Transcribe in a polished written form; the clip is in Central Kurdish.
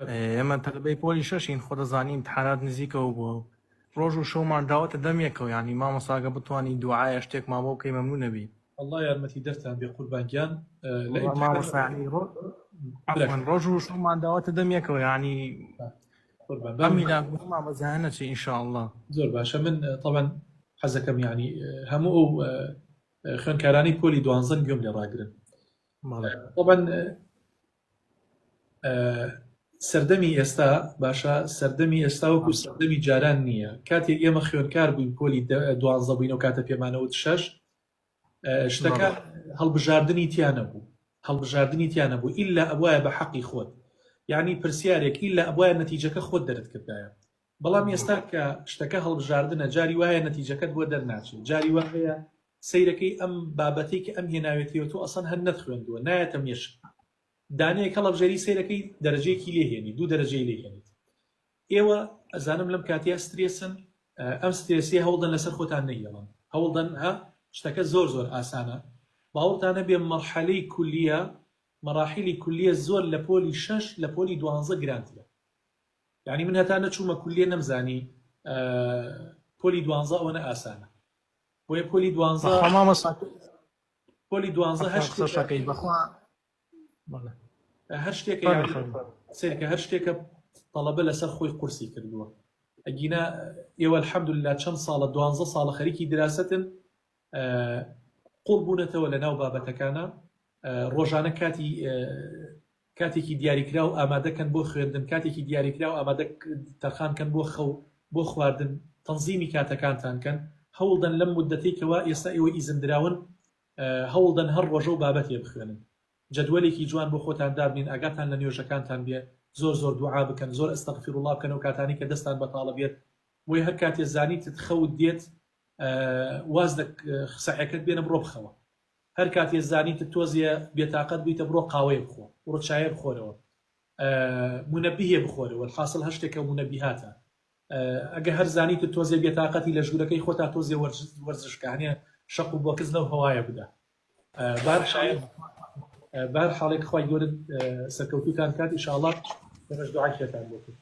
ئێمە تەلەبەی پۆلی شەشین خۆ دەزانی ئیمتحانات نزیکەوە بووە و ڕۆژ و شەومان داوەتە دەم یەکەوە یانی مامۆستا گەر بتوانی دوعایە شتێکمان بۆ بکەی مەمنون ئەبی. اللە یارمەتی دەرتان بێ قوربان گیان لە وەڵا ئیمتحان مامۆستا یانی ڕۆ برا عەفوەن ڕۆژ و شەومان داوەتە دەم یەکەوە یانی قوربان با ئەم من میلاک بوونمان بە زایە نەچێ ان شاء اللە. زۆر باشە من تەبعەن حەزەکەم یانی هەموو ئەو خوێندکارانەی پۆلی دوانزەن گوێم لێ ڕاگرن بەڵێ. تەبعەن سەردەمی ئێستا باشە سەردەمی ئێستا وەکو سەردەمی جاران نییە کاتێک ئێمە خوێنکار بووین پۆلی دوانزە بووین و کاتە پێمانەوت شەش شتەکە هەڵبژاردننی تیا نەبوو هەڵبژاردننی تیا نەبوو ئللا ئەبواە بە حەقی خۆت یعنی پرسیارێک ئللا ئەبواە نەتیجەکە خۆت دەرت کردایە بەڵام ئێستا کە شتەکە هەڵبژاردنە جاری وایە نەتیجەکەت بۆ دەرناچێت جاری وا هەیە سەیرەکەی ئەم بابەتەی کە ئەم هێناوێتیەوە تۆ ئەسەن هەر نەتخوێندووە نایەتە مێشک دانەیەک هەڵەبژێری سەیرەکەی دەرەجەیەکی لێ هێنی دوو دەرەجەی لێ هێنیت ئێوە ئەزانم لەم کاتیا سترێسن ئەم سترێسیە هەوڵدەن لەسەر خۆتان نەهێڵن هەوڵدەن ها شتەکە زۆر زۆر ئاسانە باوەڕتانە بێ مەرحەلەی کولیە مەراحیلی کولیە زۆر لە پۆلی شەش لە پۆلی دوانزە گرانترە یعنی من هەتا نەچوومە کولیە نەمزانی پۆلی دوانزە ئەوەنە ئاسانە بۆیە پۆلی دوانزە بەخوا مامۆستا پۆلی دوانزە عەفوەن هەر قسە شتێکە شەکەی بەخوا بەڵێ هەر شتێکە فەرموو یعنی فەرموو. سەیرکە هەر شتێکە تەڵەبە لەسەر خۆی قورسی کردووە ئەگینا ئێوە الحمدلله چەند ساڵە دوانزە ساڵە خەریکی دراستن قوڵ بوونەتەوە لە ناو بابەتەکانە ڕۆژانە کاتی کاتێکی دیاریکراو ئامادەکەن بۆ خوێندن کاتێکی دیاریکراو ئامادە تەرخان کەن بۆ خەو بۆ خواردن تەنزیمی کاتەکانتان کەن هەوڵدەن لەم مدەتەی کەوا ئێستا ئێوە ئیزن دراون هەوڵدەن هەر ڕۆژە و بابەتێ بخوێنن جەدوەلێکی جوان بۆ خۆتان دابنین ئاگاتان لە نوێژەکانتان بێ زۆر زۆر دوعا بکەن زۆر استغفر الله بکەن ئەو کاتانەی کە دەستان بەتاڵە بێت بۆیە هەر کاتێ زانیتت خەوت دێت واز لە سەعیەکەت بێنە بڕۆ بخەوە هەر کاتێ زانیتت تۆزێ بێتاقەت بوویتە بڕۆ قاوەیە بخۆ بڕۆ چایە بخۆرەوە مونەبیهێ بخۆرەوە الحاصل هەر شتێکە مونەبیهاتە ئەگە هەر زانیتت تۆزێ بێتاقەتی لە ژوورەکەی خۆتا تۆزێ وەرزش کە هەنێ شەق و بۆکس لەو هەوایە بدە بار حاڵێک خوای گەورە سەرکەوتوتان کات ئیشاڵڵا ئێمەش دوعای خێرتان بۆ کرد.